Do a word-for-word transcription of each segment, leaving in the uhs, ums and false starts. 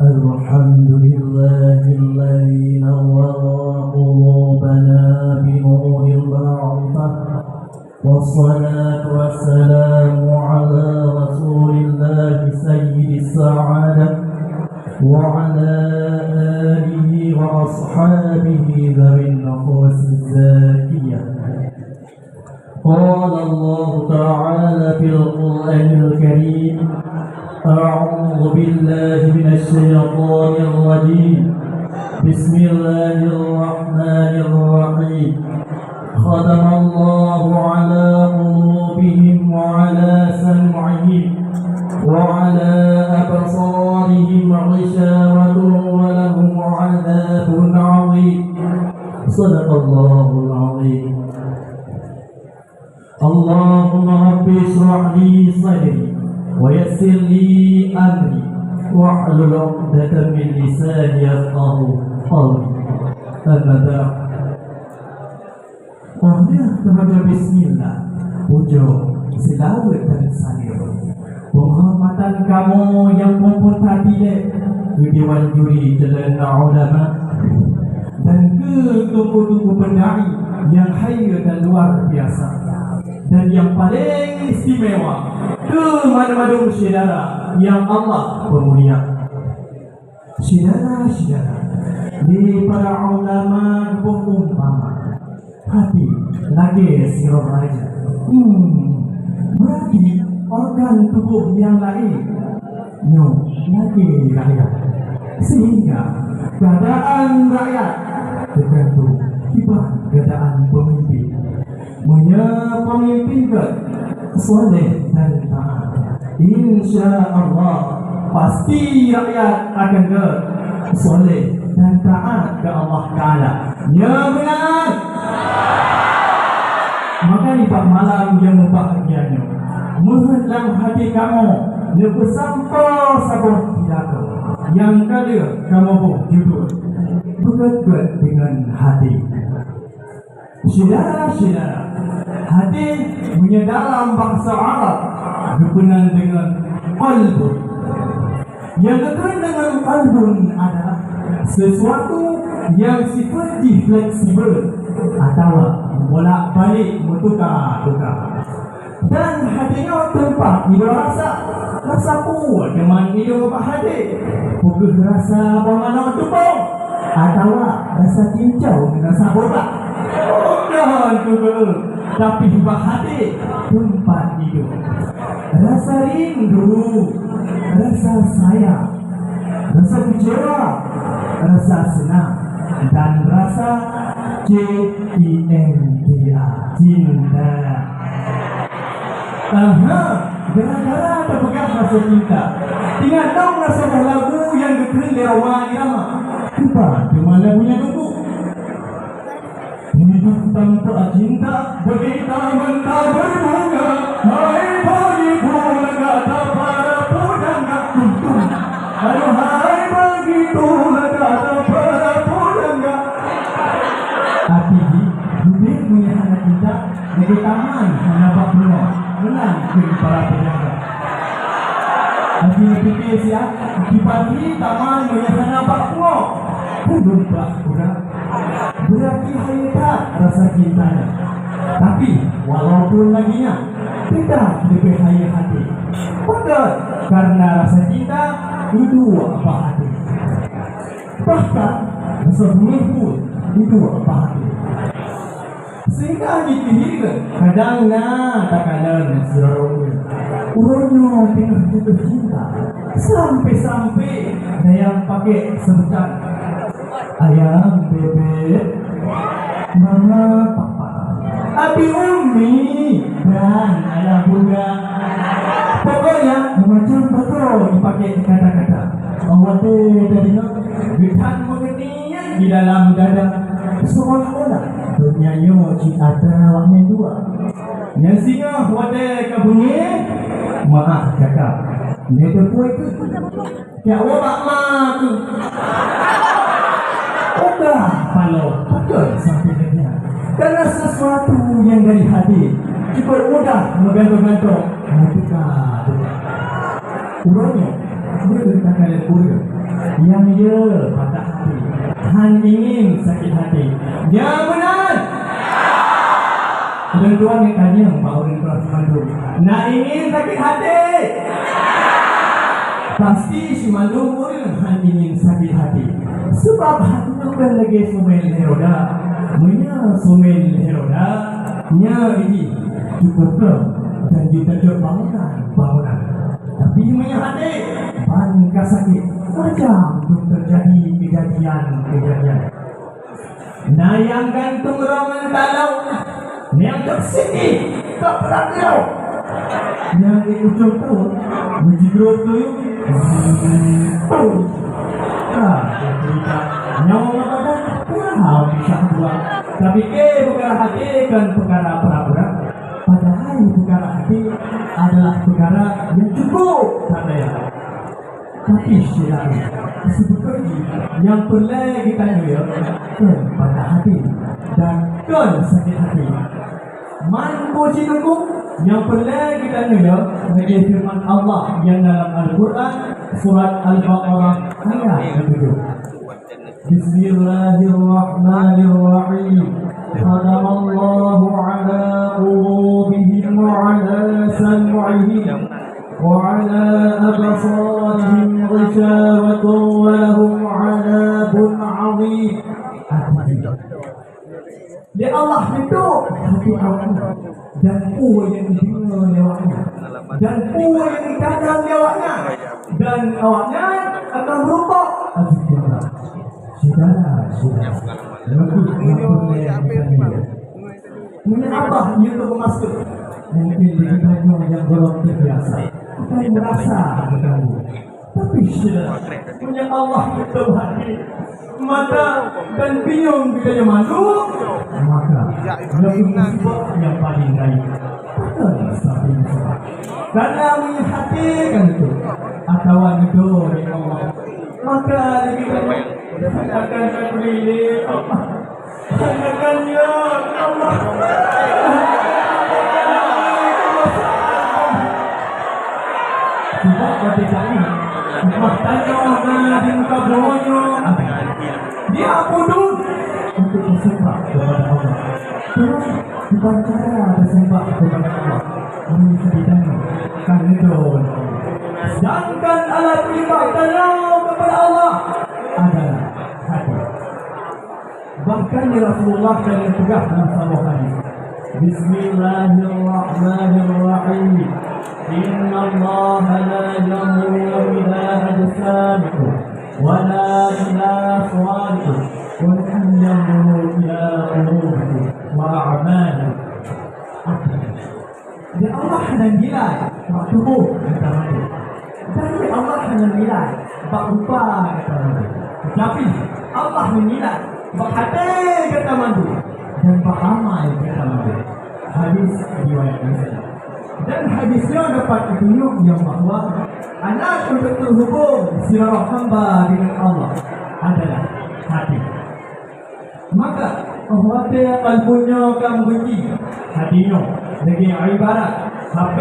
الحمد لله الذي نور قلوبنا بنور المعرفة، والصلاة والسلام على رسول الله سيد السعادة وعلى آله وأصحابه ذوي النفوس الزكية. قال الله تعالى في القرآن الكريم: أعوذ بالله من الشيطان الرجيم. بسم الله الرحمن الرحيم. ختم الله على قلوبهم وعلى سمعهم وعلى أبصارهم غشاوة ولهم عذاب عظيم. صدق الله العظيم. اللهم رب اشرح لي صدري ويسر لي أمري واحلل عقدة من لساني يفقهوا قولي. أما بعد. Óh lheueh teubaca bismillah, pujoe, seulaweuet dan saleuem. Penghormatan kamoe nyang phon-phon that ilée keu Dewan Juri Calon Ulama dan keu teungku-teungku peundai nyang hayeue dan luar biasa, dan nyang paleng istimewa keu mandum-mandum syedara nyang Allah peumulia. Syedara-syedara, di para ulama geuboh umpama, hati lagée sidroe raja. Hmm, berarti organ tuboh nyang laén nyoe lagée rakyat. Sehingga keuadaan rakyat teugantung kiban keuadaan peumimpin. Meunyoe peumimpin gét, saleh dan taát, insya Allah pasti rakyat akan gét, saleh dan taát keu Allah Taala. Nyoe meunan. Maka nibak malam nyang mubahgia nyoe, meuheuet lam hati kamoe neupeusampoe saboh pidato nyang ka lheueh kamoe boh judul Beugét-gét Deungon Hati. Syedara-syedara, hati meunyoe dalam bahasa Arab geupeunan deungon qalbun. Nyang geukheun deungon qalbun adalah sesuatu nyang sifeuet jih fleksibel atawa bolak-balik meutuka-tuka. Dan hati nyoe teumpat idong rasa. Rasa peue teuma idong bak hati? Peue kheueh rasa bak manok teupông? Atawa rasa cincau ngon rasa botak? Bukan, Teungku. Tapi bak hati teumpat idong. Rasa rindu, rasa sayang, rasa kecewa, rasa senang, dan rasa C I N T A, cinta. Aha, gara-gara tapeugah rasa cinta, ingat dong na saboh lagu nyang geukheun lé Rhoma Irama. Cuba teuma lagu nyan, Teungku. Hidup tanpa cinta bagaikan taman tak berbunga. Hai bagi bunga tak para pudangga. Aduhai bagi bunga tak para pudangga. Arti jih, udeb meunyoe hana cinta, lagée taman hana bak bunga. Meunan kheun para pudangga. Aji neupike siat, kiban hi taman meunyoe hana bak pungoh. Ulôn bah kurang. Beurati hayeu that rasa cinta nyan. Tapi, walaupun lagée nyan, teutab leubeh hayeu até. Pakon? Kareuna rasa cinta iduek bak até. Bahkan, rasa beungéh pun iduek bak até. Sehingga jikeuhir kadang na takalon sidroe ureuëng. Ureuëng nyoe teungoh jatuh cinta, sampai-sampai na nyang pakai sebutan ayang bebek, mama papa, abi umi, dan ayah bunda. Pokoknya macam betul dipakai kata-kata. Awak tu tadi nak getan mengenai di dalam dada, seolah-olah dunia nyoe cit atra awaknyan dua. Nyang singoh watée ka beungéh, maah cakap, "Lé teupui keuh, jak woe bak ma keuh." Udah paloe, pakon sampai lagée nyan? Karena sesuatu yang dari hati cukup mudah meugantung-gantung, meutuka-tuka. Uroe nyoe, Dia kata kalian ureueng nyang ye patah hati, han ingin sakit hati. Nyan meunan. Ureueng tuan nyang tanyong bak ureueng tuan simandum, na ingin sakit hati? Pasti simandum ureueng han ingin sakit hati. Sebab hati nyoe kan lagèe seumén lhèe roda. Meunyoe seumén lhèe roda, nyan ini cukup keu dan jiteucok bangunan-bangunan. Tapi meunyoe hati, ban ka sakét, macam tu teujadi keujadian-keujadian. Na nyang gantung rong ngon talong, nyang teuk siki, teuk peurak keudroe. Nyang di ujong tu, meujigroe tuyueng. Ah, cerita nyawa mata dah, pura bisa dua. Tapi ke peukara hati kan peukara pura-pura. Padahai peukara hati adalah peukara nyang cukup that daya. Tapi syedara, seubeutôi jih nyang peureulèe geutanyoe kon patah hati dan kon sakét hati. Man peue jidukung nyang peureulèe geutanyoe, lagèe feureuman Allah nyang dalam Al-Qur'an, surat Al-Baqarah, ayat ketujoh. Bismillahirrahmanirrahim. Khatamallahu ala qulubihim wa ala sam'ihim wa ala absarihim ghishawatun wa lahum 'adzabun 'adzim. Lé Allah neutôp hati awaknyan dan peue nyang jideungoe lé awaknyan dan peue nyang jitandang lé awaknyan, dan awaknyan akan meureumpok. Astagfirullah. Syedara, syedara. Meunyoe apa nyang teumasuk, mungkin di geutanyoe nyang gohlom terbiasa, akan merasa terganggu. Tapi syedara, meunyoe Allah tutup hati, mata dan pinyueng geutanyoe mandum, maka nyoe musibah nyang paleng rayeuk. Pakon sabe musibah? Karena meunyoe hati ka neutôp atawa neudô lé Allah, maka lé geutanyoe akan takuri lé Allah. Tanyakan, ya Allah. Sebab watèe teuingat, mah tanyoe na di muka bumoe nyoe, diampôn untuk bersembah kepada Allah. Terus bukan cara bersembah kepada Allah, ini setidaknya kan itu. Sedangkan alat ibadah tanyoe kepada Allah adalah hati. Bahkan di Rasulullah ka geupeugah dalam saboh hadis, "Bismillahirrahmanirrahim. Innallaha la yanzuru ila ajsamikum wa la ila suwarikum, walakin yanzuru ila qulubikum wa a'malikum." Dan Allah hana nilai bak tuboh gata mandum. Dan Allah hana nilai bak rupa gata mandum. Tetapi Allah meunilai bak até gata mandum dan bak amai gata mandum. Hadis riwayat Muslim. Dan hadis nyoe dapat geutunyok nyang bahwa alat untuk teuhubong sidroe hamba dengan Allah adalah hati. Maka, óh watèe kalbu nyoe ka meubenci, hati nyoe lagèe ibarat H P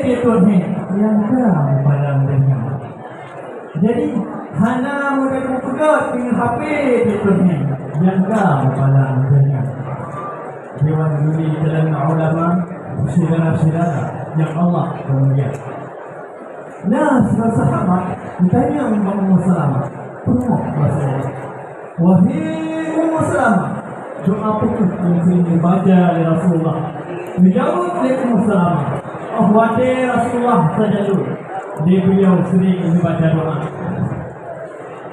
tiep thôn hèng nyang ka meupalang donya. Jadi, hana mudah teupeugöt deungon H P tiep thôn hèng nyang ka meupalang donya. Dewan Juri Calon Ulama, syedara-syedara nyang Allah keumuliakan. Nah, sidroe sahabat geutanyong bak Ummu Salamah, "Peurumoh Rasulullah, wahé Ummu Salamah, doa peue nyang sering geubaca lé Rasulullah?" Geujaweueb lé Ummu Salamah, "Óh watèe Rasulullah tajalu, lé beliau sering geubaca doa."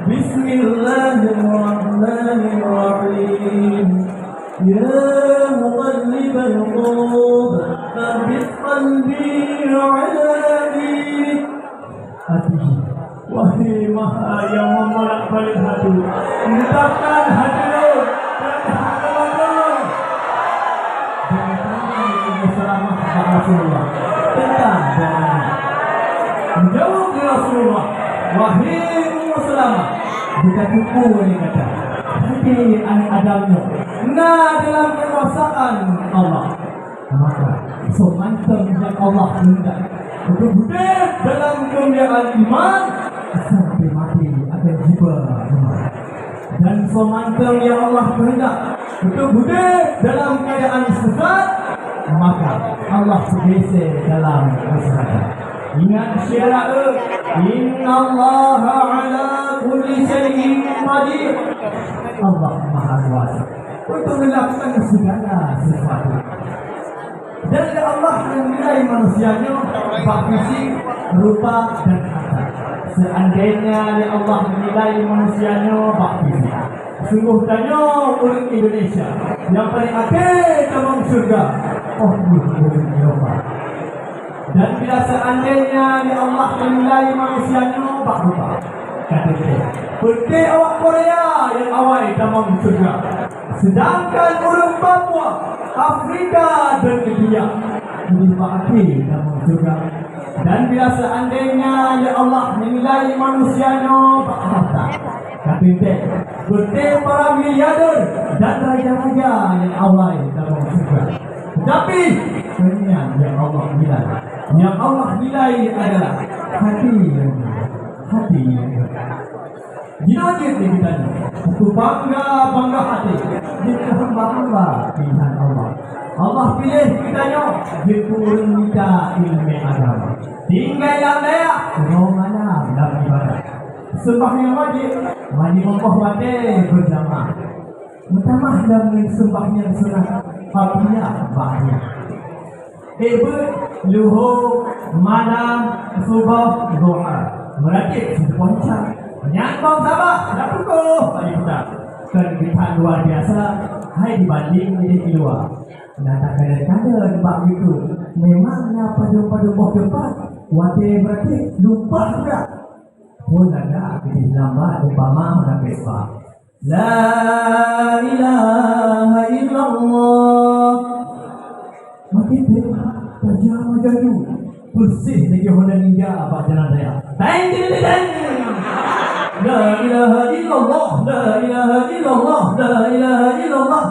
Bismillahirrahmanirrahim. Ya muqallibal qulub, tsabbit qalbi ala dinik. Hati, wahé Maha nyang meubulak-balik hati, letakkan hati lôn dan hati lôn. Jangan tanya Ummu Salamah bak Rasulullah tentang doa nyan. Geujaweueb lé Rasulullah, "Wahé Ummu Salamah, beutateupeue lé gata, hati aneuk Adam nyoe na dalam keukuasaan Allah. Maka, soe mantong nyang Allah keundak untuk udép dalam keumuliaan iman, Dan soe mantong nyang Allah keuheundak untuk udeb dalam keuadaan sesat, maka Allah peugeuseue dalam keusesatan. Ingat syedara, "Innallaha ala kulli syai'in qadir." Allah Maha Kuasa untuk melakukan segala sesuatu. Dan lé Allah menilai manusia nyoe bak fisik, rupa, dan harta. Seandainya lé Allah menilai manusia nyoe bak fisik, sungguh tanyoe ureuëng Indonesia nyang paling akhé tamong syeuruga, óh lheueh ureuëng Eropa. Dan bila seandainya lé Allah menilai manusia nyoe bak rupa, ka teuntée, peuntée awak Korea nyang awai tamong syeuruga. Sedangkan ureuëng Papua, Afrika dan India, leubeh bak akhé tamong syeuruga. Dan bila seandainya lé Allah menilai manusia nyoe bak harta, ka teuntée, peuntée para miliarder dan raja-raja nyang awai tamong syeuruga. Tetapi, keunyang nyang Allah nilai, nyang Allah nilai adalah hati nyang mulia, hati nyang mulia. Jinoe jeuet lé geutanyoe keu bangga-bangga até jeuet keu hamba-hamba pilihan Allah. Allah piléh geutanyoe jeuet keu ureuëng mita ileumèe agama. Tinggai lam dayah, uroe malam lam ibadat. Seumbahyang wajéb, mandi beukoh watèe beujamaah. Meutamah lam ngon seumbahyang sunat qabliyah ba'diyah. Ék beuet, luho, malam, suboh, duha. Meuratéb siseupôt Isya. Nyan bang sabat, dak pukôh bak ibu that. Kon geuh that luar biasa, hai dibandéng udép di luwa. Na takalon-kalon bak YouTube, memang na padum-padum boh teumpat, watèe meuratéb, lumpah dak. Phôn lagak, keudéh lambat, umpama hana Vespa. La ilaha illallah. Maté teuh, tajam laju. Peuséh lagèe Honda Ninja bak jalan raya. Teng, teng, teng, teng. La ilaha illallah, la ilaha illallah, la ilaha illallah.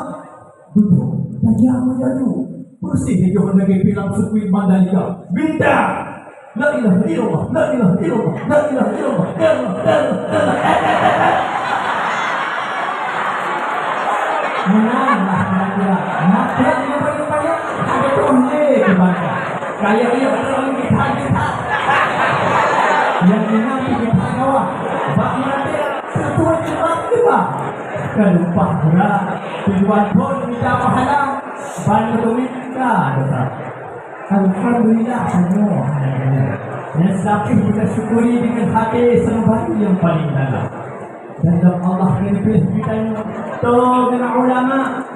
Beutôi, tajam laju. Peuséh lagèe Honda G P lam sirkuit Mandalika. Bintang! La ilaha illallah, la ilaha illallah, la ilaha illallah, la ilaha illallah, la ilaha illallah. Meunan lah kira-kira. Maté nyang banyak-banyak, ada tu lé keubangan. Kaya dia orang kita-kita. Yang menang di kita kawan. Bak maté sesuai sebab juga. Ka lumpah gura, tujuan phôn mita pahala, ban meuteumèe ka dosa. Alhamdulillah, tanyoe hana guna. Nyang seulapéh kita syukuri deungon até seunang bati nyang paleng dalam. Dan lam Allah nyang piléh geutanyoe, toh geutanyoe ulama,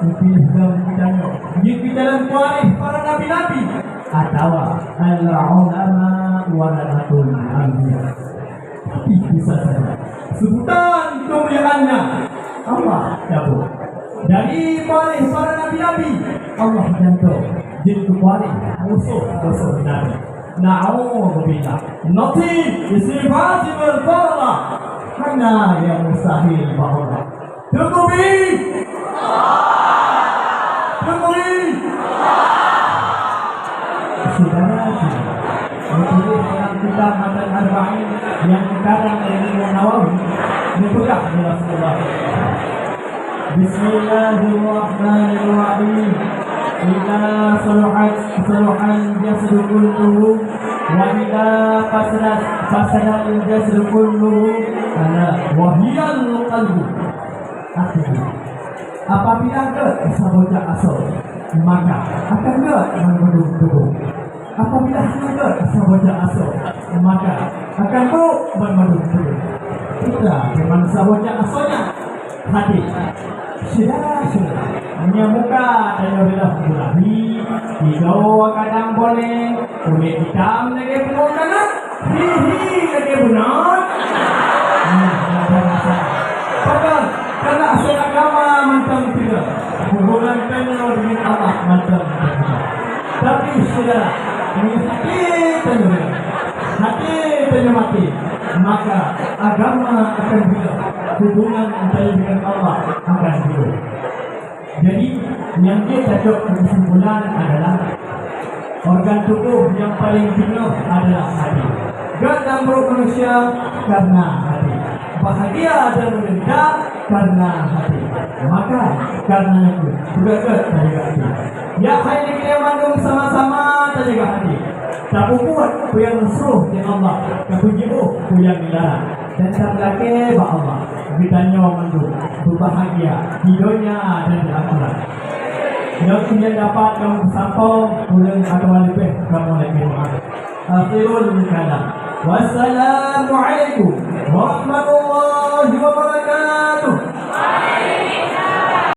nyang piléh lom geutanyoe, nyang geutanyoe waréh para nabi-nabi, atawa al-ulama warasatul anbiya. Tapi bisa saja, seubutan keumuliaannya Allah cabut. Dari waréh para nabi-nabi, Allah gantoe jeuet keu waréh musoh-musoh Nabi. Na'udzubillah. Nabi istighfar wal fadlah. Hana nyang mustahil bak Allah. Teungku bi! Teungku bi! Syedara-syedara, meutuléh dalam kitab Matan Arba'in nyang dikarang lé Imam Nawawi, neupeugah lé Rasulullah, Bismillahirrahmanirrahim. Idza saluhat, saluhal jasadu kulluhu, wa idza fasadat, fasadal jasadu kulluhu, ala wa hiyal qalbu. Artinya, apabila gèt saboh jak asoe, maka akan gèt banmandum tuboh. Apabila hana gèt saboh jak asoe, maka akan brôk banmandum tuboh. Kita memang saboh jak asoe nyan, hati. Syedara-syedara, meunyoe muka tanyoe reuloh gurahi, igoe kadang boleh, kulét itam lagèe punggong tanah, hihi lagèe bunot. Nah, ada masalah. Pakon? Karena asai agama mantong tiga. Hubungan tanyoe dengan Allah mantong tiga. Tapi syedara, meunyoe hati tanyoe, hati tanyoe maté, maka agama akan hilang, hubungan antara dengan Allah akan hilang. Jadi, nyang jeuet tacok keusimpulan adalah organ tuboh nyang paleng jinoe adalah hati. Gèt dan brôk manusia karena hati. Bahagia dan meureuntah karena hati. Maka karena itu, beugét-gét tajaga hati. Ya hai, kita mandum sama-sama tajaga hati. Tapeubuet peue nyang neuseuruh lé Allah, tapeujiôh peue nyang dilarang, dan tameulakée bak Allah. Geutanyoe mandum beubahagia di donya dan di akhirat. Nyang ulôn dapat kamoe peusampoe, kureueng atawa leubeh kamoe lakée meu'ah. Akhirul kalam. Wassalamualaikum warahmatullahi